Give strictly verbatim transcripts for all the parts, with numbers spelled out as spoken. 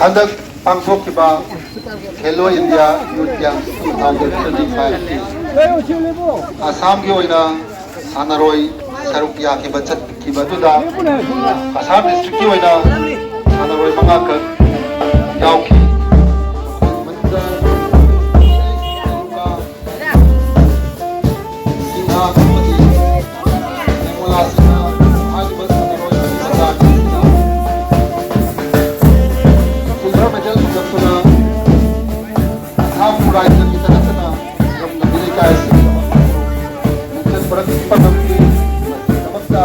ꯍꯟꯗꯛ ꯄꯥꯡꯊꯣꯛꯈꯤꯕ ꯈꯦꯂꯣ ꯏꯟꯗꯤꯌꯥ ꯌꯨꯠ games two thousand twenty ꯐꯥꯏꯚꯀꯤ ꯑꯁꯥꯝꯒꯤ ꯑꯣꯏꯅ ꯁꯥꯟꯅꯔꯣꯏ ꯁꯔꯨꯛ ꯌꯥꯈꯤꯕ ꯆꯠꯈꯤꯕ ꯑꯗꯨꯗ ꯑꯁꯥꯝ ꯗꯤꯁꯇ꯭ꯔꯤꯛꯀꯤ ꯑꯣꯏꯅ ꯁꯥꯟꯅꯔꯣꯏ ꯃꯉꯥꯈꯛ ꯌꯥꯎꯈꯤ꯫ ꯁꯤꯡꯍ ꯑꯃꯗꯤ ꯅꯤꯔꯃꯂꯥ ꯁꯤꯡꯍ ꯍꯥꯏꯔꯤꯕ ꯁꯥꯟꯅꯔꯣꯏ ꯑꯅꯤ ꯃꯆꯥ ꯑꯅꯤꯁꯤꯅ ꯁꯤꯜꯚꯔ ꯃꯦꯗꯜ ꯐꯪꯂꯛꯇꯨꯅ ꯑꯁꯥꯝ ꯔꯥꯏꯖ꯭ꯌꯒꯤꯗ ꯅꯠꯇꯅ ꯂꯝꯗꯝꯒꯤ ꯂꯩꯀꯥꯏꯁꯤꯡꯒꯤꯗꯃꯛꯇꯁꯨ ꯃꯤꯡꯆꯠ ꯄꯨꯔꯛꯄ ꯉꯝꯈꯤ꯫ ꯃꯁꯤꯒꯤꯗꯃꯛꯇ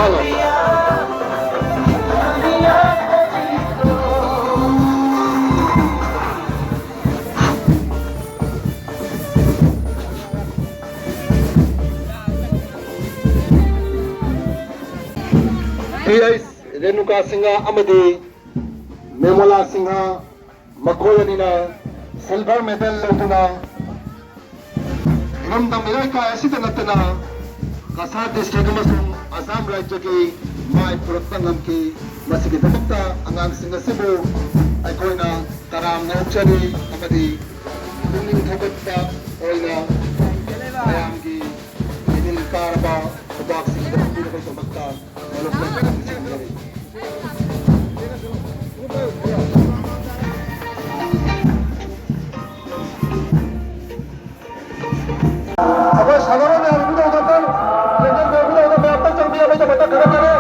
ꯄꯤ ꯑꯩꯆ ꯔꯦꯅꯨꯀꯥ ꯁꯤꯡꯍ ꯑꯃꯗꯤ ꯃꯦꯃꯣꯂꯥ ꯁꯤꯡꯍ, ꯃꯈꯣꯏ ꯑꯅꯤꯅ silver medal ꯂꯧꯗꯨꯅ ꯏꯔꯝꯗꯝ ꯏꯔꯩꯀꯥꯏ ꯑꯁꯤꯗ ꯅꯠꯇꯅ ꯀꯁꯥꯔ district ꯑꯃꯁꯨꯡ ꯑꯁꯥꯝ ꯔꯥꯖ꯭ꯌꯒꯤ ꯃꯥꯏ ꯄꯨꯔꯛꯄ ꯉꯝꯈꯤ꯫ ꯃꯁꯤꯒꯤꯗꯃꯛꯇ ꯑꯉꯥꯡꯁꯤꯡ ꯑꯁꯤꯕꯨ ꯑꯩꯈꯣꯏꯅ ꯇꯔꯥꯝꯅ ꯑꯣꯛꯆꯔꯤ ꯑꯃꯗꯤ ꯄꯨꯛꯅꯤꯡ ꯊꯧꯒꯠꯄ ꯑꯣꯏꯅ ꯃꯌꯥꯝꯒꯤ ꯃꯤꯅꯤꯜ ꯀꯥꯔꯕ ꯈꯨꯕꯥꯛꯁꯤꯡꯗ ꯄꯤꯔꯕꯒꯤꯗꯃꯛꯇ ꯃꯔꯨꯞ ꯂꯣꯏꯅꯃꯛ ꯊꯥꯒꯠꯆꯔꯤ꯫ ꯑꯩꯈꯣꯏ ꯁꯥꯟꯅꯔꯣꯏ ꯃꯌꯥꯝ video ꯗ ꯑꯝꯇꯪ, ꯂꯦꯡꯖꯦꯜ ꯃꯌꯥꯝ video ꯗ ꯃꯌꯥꯝ ꯑꯝꯇꯪ ꯆꯪꯕꯤꯔꯕꯒꯤꯗꯃꯛꯇ ꯊꯥꯒꯠꯆꯔꯤ꯫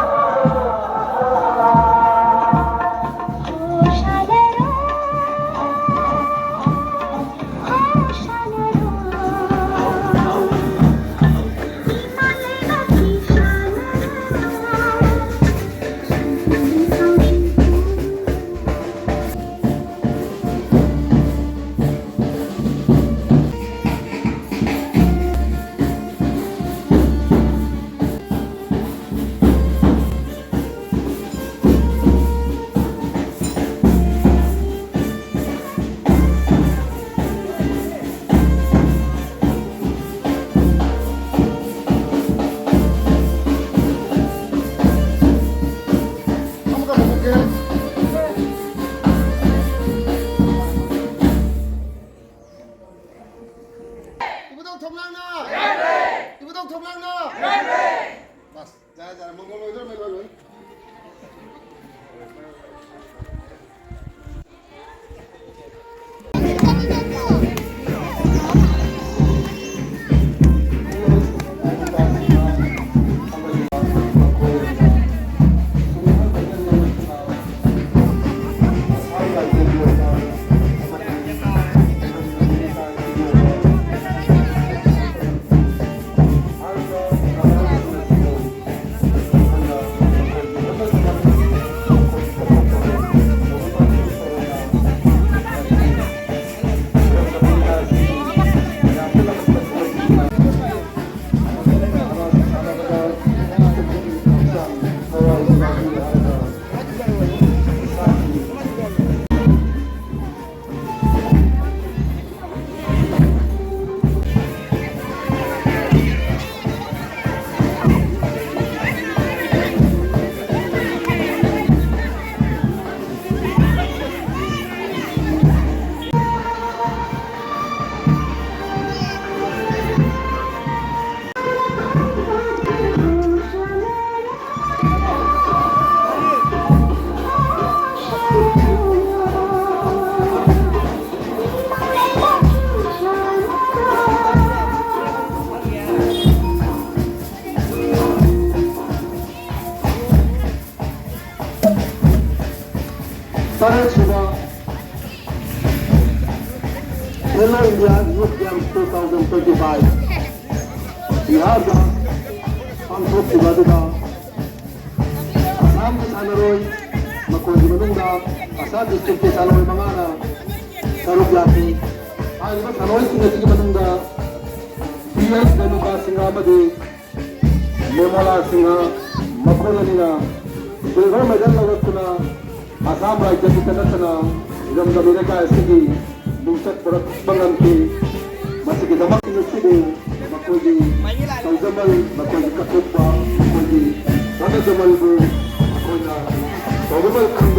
ꯇꯔꯦꯠꯁꯨꯕ Hello India Youth Games two thousand twenty-five ꯕꯤꯍꯥꯔꯗ ꯄꯥꯡꯊꯣꯛꯈꯤꯕ ꯑꯗꯨꯗ ꯑꯁꯥꯝꯒꯤ ꯁꯥꯟꯅꯔꯣꯏ, ꯃꯈꯣꯏꯒꯤ ꯃꯅꯨꯡꯗ ꯑꯁꯥꯝ districtꯀꯤ ꯁꯥꯟꯅꯔꯣꯏ ꯃꯉꯥꯅ ꯁꯔꯨꯛ ꯌꯥꯈꯤ꯫ ꯍꯥꯏꯔꯤꯕ ꯁꯥꯟꯅꯔꯣꯏꯁꯤꯡ ꯑꯁꯤꯒꯤ ꯃꯅꯨꯡꯗ ꯄꯤ ꯑꯦꯁ ꯔꯦꯅꯨꯀꯥ ꯁꯤꯡꯍ ꯑꯃꯗꯤ ꯅꯤꯔꯃꯂꯥ ꯁꯤꯡꯍ ꯃꯈꯣꯏ ꯑꯅꯤꯅ silver medal ꯂꯧꯔꯛꯇꯨꯅ ꯑꯁꯥꯝ ꯔꯥꯏꯖ꯭ꯌꯒꯤꯇ ꯅꯠꯇꯅ ꯏꯔꯝꯗꯝ ꯏꯔꯩꯀꯥꯏ ꯑꯁꯤꯒꯤ ꯃꯤꯡꯆꯠ ꯄꯨꯔꯛꯄ ꯉꯝꯈꯤ꯫ ꯃꯁꯤꯒꯤꯗꯃꯛ ꯉꯁꯤꯗꯤ ꯃꯈꯣꯏꯒꯤ ꯇꯧꯖꯃꯜ, ꯃꯈꯣꯏꯒꯤ ꯀꯠꯊꯣꯛꯄ, ꯃꯈꯣꯏꯒꯤ ꯍꯣꯠꯅꯖꯃꯜꯕꯨ ꯑꯩꯈꯣꯏꯅ ꯇꯧꯖꯃꯜ ꯈꯪ